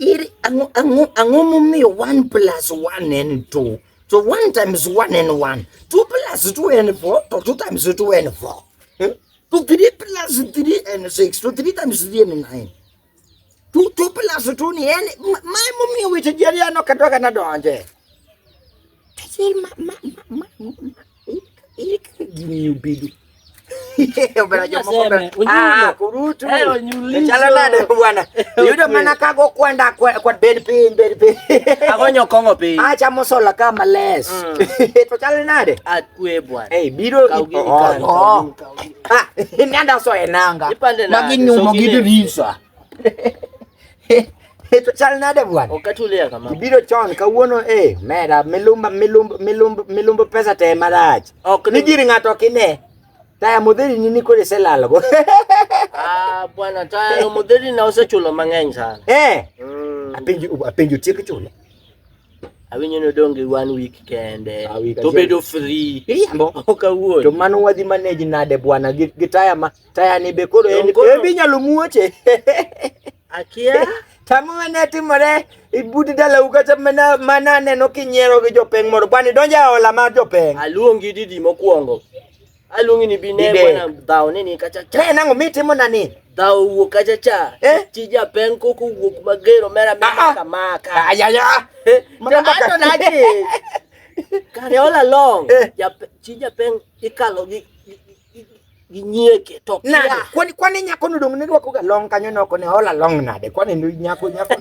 Iri ang'o ang'o ang'o momiyo 1 plus 1 en 2? To 1 times 1 en 1. 2 plus 2 en 4, to 2 times 2 en 4. Eh? To 3 plus 3 en 6, to 3 times 3 en 9. 2 2 plus 2 ni en ma emomiyo weche ji ariyo no kata kata donje. Tachiel ma ma ma ma ere kaka gini obedo. Obera jomoko ber. Ah, kurutu. Eh, Chalo nade bwana? Yudo mana kago kwanda kwa bed piny, bed piny. Agonyo kong'o piny. Achamo sola ka males. To chalo nade? Akwe bwana. Eh, biro Kaw gini oh, kan, oh. kaw gini, kaw gini. Ah, nenda so e nanga. Ipande nade? Magi nyumo gi Sokine. dirisa. To chal nade bwana? Ok atulia kama. Ibiro chon kawuono eh, mera milumba milumba milumba milumba pesa te marach. Ok Ni gir ng'ato ok ine. Taya modheri ni koro iselalogo. Ah, bwana taya modheri na osechulo mang'eny sana. Eh, Mm. apenjo apenjo tiek chule. Awinjo ni odong' gi one week kende. Ah, week To achiel. bedo free. Iriambo. Ok awuon. To mano wadhi manage nade bwana gi, gi taya ma taya ni be koro en Dong' koro- en be inyalo muoche. Akia. Tamo mane timore ibut dalau kacha mana mana aneno kinyiero gi jopeng moro bwana idonjo e ola mar jopeng. Aluongi didi mokwongo. Aluongi ni bine Dide. bwana dhaw nini kacha cha. Ne nang'o mitimo nani? Dhaw owuok kacha cha. Eh? Chi japeng koko owuok mager omera Ah, ah. maka maka. Ayaya. To ato nade? Kare all along. Eh. Chi japeng ikalo gi gi nyieke to kia. Nade? Kwani kwani nyako no dong ne rwako ga long kanyo noko ne ola long nade? Kwani ni nyako nyako.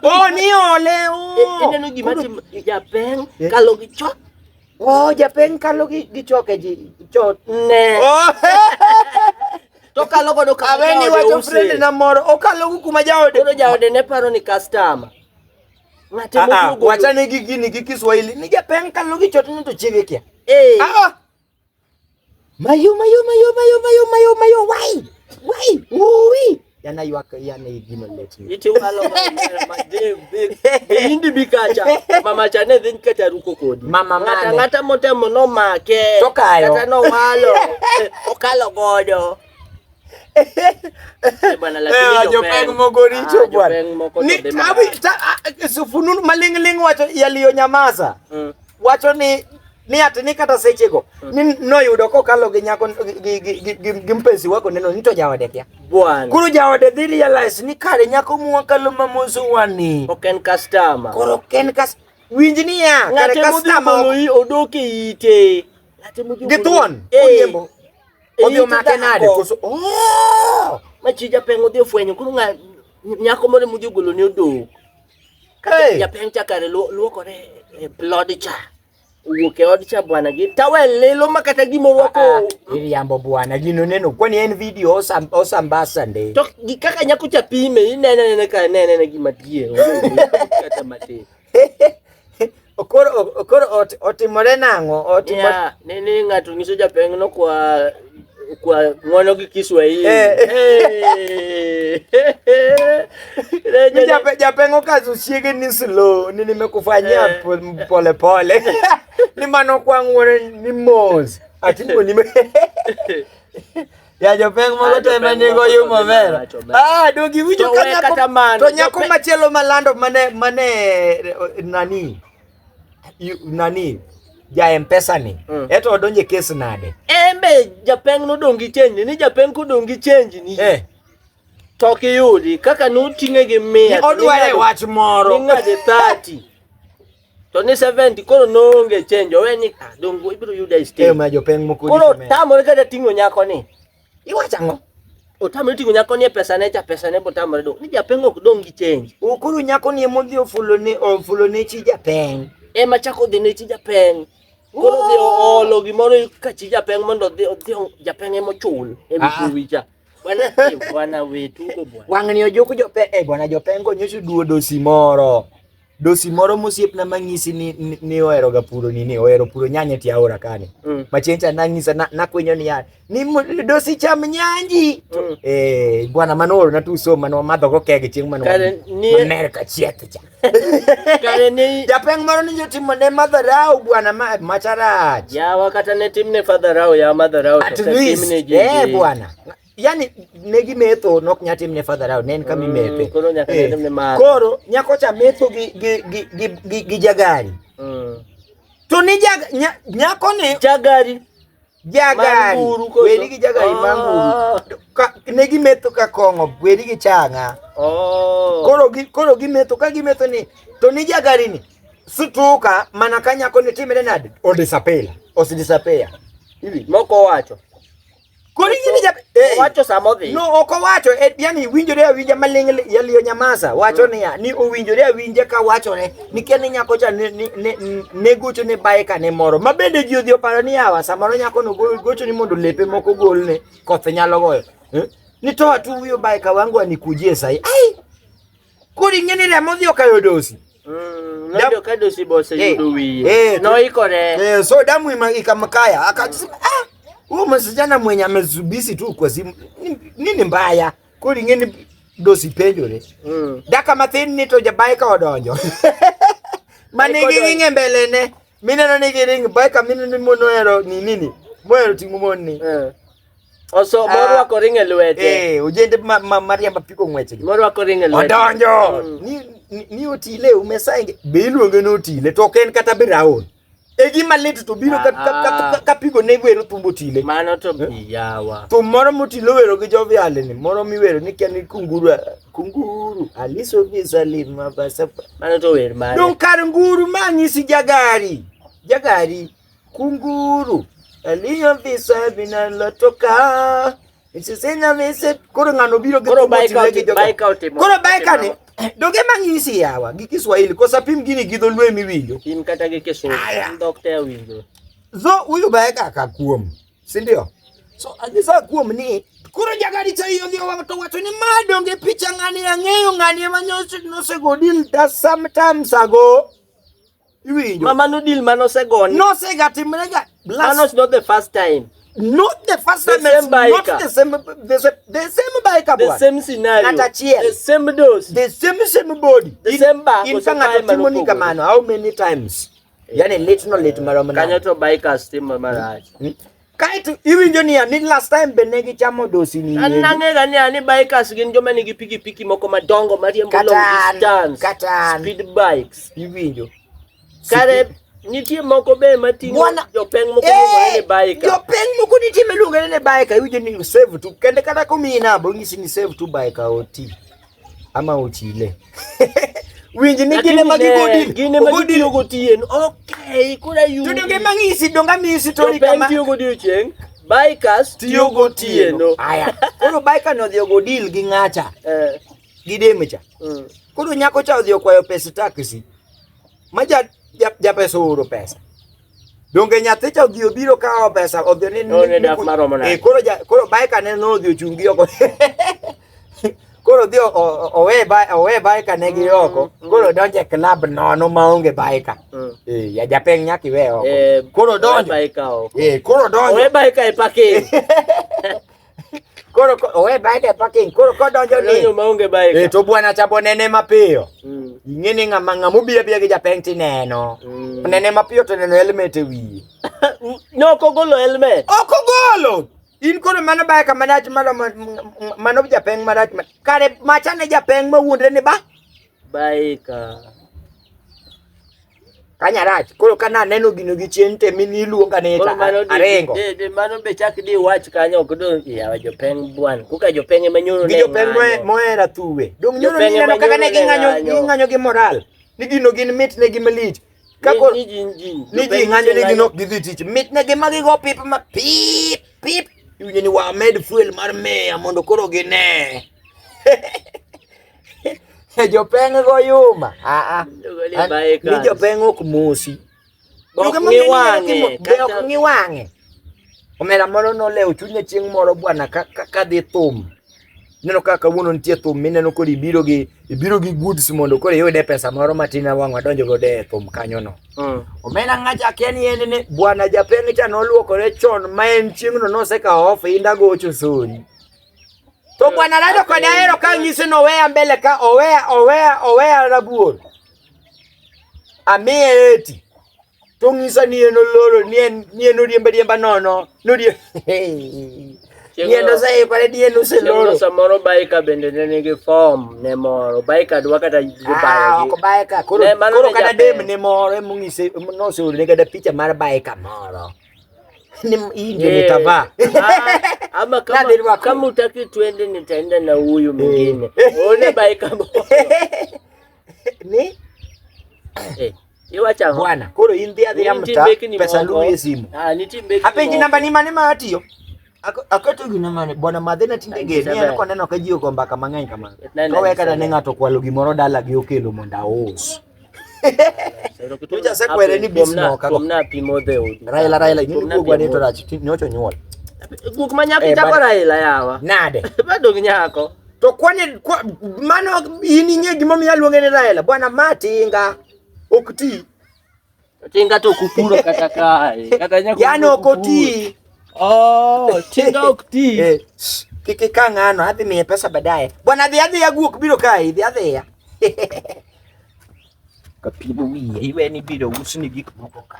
Oh ni ole oh. Ineno gima Koro- tim japeng Eh. kalo gi chok Oh japeng kalo gi gi choke ji chot. ne. Oh. To kalo godo kama Aweni jaode wacho use. friend na moro okalo gi kuma jaode. Koro jaode ne paro ni customer. Ng'ate Ah, ah, modhi ogolo. wachane gi gini gi Kiswahili ni japeng kalo gi chot ni to chiege kia. Eh. Ah, ah. Mayo mayo mayo mayo mayo mayo mayo wai wai ui yana ywak yana gino lit ni. Iti walo ma de de indi bi kacha. Mama cha ne dhi kacha ruko kodi. Mama Ng'ata mane? ng'ata motemo nomake. To kayo. Kata nowalo. Okalo godo. Eh, bwana lakini Eh, jopeng moko richo Ah, bwana. jopeng moko to Ni dhi tawi marach. ta, ah, fununu maling'ling wacho yaliyonyamaza wacho ni ni ati ni kata sechego ni noyudo kokalo gi nyako gi gi gi, gi, gi mpenzi wako neno ni to jaode kia. Bwana. Koro jaode dhi realize ni kare nyako mwakalo mamoso wani. Ok en customer. Koro ken kas winj niya kare Ng'ate modhi customer ogolo ok- i odok e ite. Ng'ate modhi gi ogolo- thuon Eh, oriembo e odhi ite omake nade dhako. koso oh! Ma chi japeng odhi ofwenyo koro ng'a nyako moro modhi ogolo ni odok. Kata Hey. japeng cha kare luokore e plod cha. Owuok e od cha bwana gi tawel lilo ma kata gima orwako. Ah, iriambo bwana gino neno kwani en video osam, osambasa nde To gi kaka nyako cha pime inene nene ka nene nene gima dier. onge Kata matin. koro koro otimore nang'o otimore Yeah, ne ni ng'ato nyiso japeng no kwa kwa ng'wono gi Kiswahili. Eh. Eh. Ne, Ni japeng okazo chiege ni slow ni nimekufanyia Eh. pole pole ni mano kwa ng'wono ni mos ati ngo nime ya jopeng moko Ah, to ema jopeng nigo moko to yumo dhi mera marach, omera. ah donge iwinjo To ka we nyako kata mano, to nyako jopeng- machielo malando mane mane nani nani ja mpesa ni eto odonje kes nade En be japeng nodong' gi change ni japeng kodong' gi change ni eh to ok iyudi kaka noting'e gi mia ni odware wach moro ning'ade 30 to ni 70 koro noonge change owe ni ah, dong' ibiro yuda e eh stage ma jopeng moko koro richo mera. otamore kata ting'o nyako ni iwacho ang'o otamore ting'o nyako ni e pesane cha pesane botamore dong' ni japeng ok dong' gi change Koro nyako ni emodhi ofulo ne ofulo ne chi japeng ema chako dhi ne chi japeng koro odhi oolo gimoro ka chi japeng mondo odhi odhi japeng emochul e wi Ah. gowi cha bwana eh, bwana we tugo bwana wang'ni ojuk jopeng eh bwana jopeng go nyocha oduwo dosi moro dosi moro mosiepna mang'isi ni, ni, ni ohero ga puro nini ohero puro nyanya e tie aora kani machieng' cha nang'isa nakwenyo niya ni dosi cham nyanji eh bwana mano oorona tuso mane wamadho go keg chieng' mane Kare ni- mamer ka chieth cha Kare ni japeng moro ni jotimo ne madharau bwana ma macharach yawa kata ne timne father rao ya mother rao at to least timne ji eh bwana. Yani ne gimetho nok nya timne father out, ne en kama imethe. Koro nyaka ne timne mother. Koro nyako cha metho gi gi gi gi, gi, gi jagari. To ni jag, nya, nyako ni Jagari. Jagari. Mar nguru koso? Weri gi jagari mar nguru. Ka, ne gimetho ka kong'o, weri gi chang'a. Koro gi koro gimetho ka gimetho ni to ni jagari ni sutuka mana ka nyako ni timre nade? Odisappear. Osidisappear. Iwinjo? Moko owacho. Koro ing'e ni Owacho sama odhi. No, ok owacho, yani winjore awinja maling' yaliyo nyamasa wacho niya ni owinjore awinja ka wachore nikia ni nyako cha ne, ne, ne, ne gocho ne bae ka ne moro ma bende ji odhi oparo ni yawa samoro nyako no gocho ni mondo lepe moko golne koth nyalo goyo ni toa tu huyo bae ka wangu anikujie sahi ai koro ing'e ni remo odhi okayo dosi. Noyudo ka dosi be oseyudo wiye. Noikore. So damu ikamkaya akasema ah, huyu msichana mwenye amezubisi tu kwa simu nini mbaya koro ing'e ni dosi penjore. Daka mathin ni to jabaika odonjo. Mane Baika odonjo. giring e mbele ne mineno ni giring baika mineno ni mon ohero ni nini mohero ting'o mon ni. Oso morwako ring e lwete. Ojende mariembo apiko ng'wechgi. Morwako ring e lwete. Odonjo. Ni Otile umesainge. Be iluonge ni Otile to ok en kata Brown. E gima lit to biro ka pigo ne wero thumb Otile. Mano to yawa. Thum moro motile owero gi Jovial ni, moro miwero ni kia ni kunguru, kunguru, aliso visalima basapa. Mano to wer mane? Dong kar nguru ma nyisi jagari. Jagari kunguru aliyo visa vinalotoka. Isisenya vise koro ng'ano biro gi Koro thumb baika Otile gi Jovial. baika otimo. Koro baika ni donge mang'isi yawa gi Kiswahili kosa pim gini gi dholuo emiwinjo. Pim kata gi Kisungu, Aya. dhok te awinjo. So huyu baika ka kuom, si ndio? So anyisa kuom ni koro jagari cha iyo odhi owang' to wacho ni ma donge picha ng'ani ang'eyo ng'ani ema nosego deal da sometimes ago. Iwinjo? Ma mano deal mane osegoni. Nosega timre ga. Mano is not the first time. Not the first The time, same it's not biker. the same, the same, the same biker The bwana. same scenario. Ng'at achiel. The same dose. The same same body. The same back, In koso ka ng'ato kae mano timo ni opogore. kamano, how many times? Yani lit no lit marom nade? Kanyo to bikers timo marach. Kaeto iwinjo niya ni last time be ne gichamo dosi ni. An nang'ega ni ani bikers gin joma nigi pikipiki moko madongo mariembo long Kata an, distance. kata an. Speed bikes. Iwinjo. Kare nitie moko be mating'o Bwana- jopeng moko miluongo ni biker. Jopeng moko nitie miluongo ni biker, iwinjo ni save tu. Kendo kata komiyi namba onyisi ni save tu biker oti. Ama ochile. Winj ni gin ema gigo deal. Gin ema Ogo deal. gitiyo gotieno. Okay, koro ayudi. To donge mang'isi, donge amiyi story Jopeng kama. tiyo godiochieng', bikers tiyo gotieno. Aya. Koro biker no odhi ogo deal gi ng'acha, gi dem cha. Koro nyako cha odhi okwayo pesa taxi. Ma japesa ooro pesa. Donge nyathi cha odhi obiro kawo pesa, odhi ni No, ne dak maromo nade? Koro koro biker ne no odhi ochung' gi oko. Koro odhi owe owe biker ne gi oko. Koro donjo e club nono maonge biker. Ya japeng nyaka iwe oko. Koro donjo. Owe biker oko. Koro donjo. Owe biker e parking. Koro owe biker e parking. Koro kodonjo ni. Donjo maonge biker. To bwana cha bonene mapiyo. Ing'e ni ng'ama obiro abira gi japeng tineno. Onene mapiyo to neno helmet e wiye. No, ok ogolo helmet. Ok ogolo. In koro mano biker marach mano mano japeng marach. Kare macha ne japeng mawuondre ni ba? Biker. Kanya rach. Koro kana aneno gino gi chien te mini iluonga ni Koro mano arengo. Mano be chak di wach kanyo ok do yawa jopeng bwana. Kuka jopeng ema nyoro Gi ne jopeng ng'anyo. mohero athuwe. Dong nyoro Jopeng ni ineno ema kaka ne nyoro ne ging'anyo, ng'anyo. ging'anyo gi moral. Ni gino gin mit ne gi malich. Ka Ni koro ni ji ji. ni ji ng'anyo ni gin ok gidhi tich. Mit ne gi ma gigo pip ma pip pip. Iwinjo ni wamed fuel mar meya mondo koro gine. Jopeng go yuma. Ah ah. Ni jopeng ok mosi. Ok ng'i wang'e. Be ok ng'i wang'e. Omera moro nolewo chunye chieng' moro bwana ka dhi thum. Ineno ka kawuono nitie thum mineno koro ibiro gi goods mondo koro iyude pesa moro matin wang' wadonjo godo e thum kanyo no. Omera ng'acha akia ni en ne bwana japeng cha noluokore chon ma en chieng'no nosekawo off inda gocho sori. To bwana Rado kod ahero ka ng'ise ni oweya mbele ka oweya oweya oweya rabuor. Amiye eti. To ng'isa ni en oloro ni en oriembe riemba nono. Norie. Niendo oseikore dien oseloro. Samoro baika bende ne nigi form ne moro. Baika dwa kata Ah, ok baika. Koro koro kata dem ne moro emong'ise noseorone kata picha mar baika moro. Ni hii ndio nitavaa. Ah, ama kama kama utaki twende nitaenda na huyu mwingine. One baika moro. Ni eh. Iwacho ang'o? Bwana, koro in dhi adhiya mta pesa luwi e simu. Ah, nitie mbekni. Apenji namba ni mane ma atiyo? Aketo gino mane bwana madhe na tinde gen ni an koneno ka ji ogo mbaka mang'eny kamano. Kowe kata ne ng'ato okwalo gimoro dala gi okelo mondo aus. Nyocha asekwere ni bis no ka. Tuomna pi modho e odi. Raila Raila nyiri guogwa ni to rach nyocha onyuol. Guok ma nyako chako Raila yawa. Nade? Badong nyako. To kwani kwa, mano in ing'e gimomiyo aluonge ni Raila? Bwana ma tinga ok ti. Tinga to ok upuro kata kae. Kata nyako. Yani ok oti. Oh, tinga ok ti. Eh, kik ika ng'ano, adhi miye pesa baadaye. Bwana dhi adhiya guok biro kae, dhi adhiya. Kapimo wiye, iwe ni biro usni gik moko ka.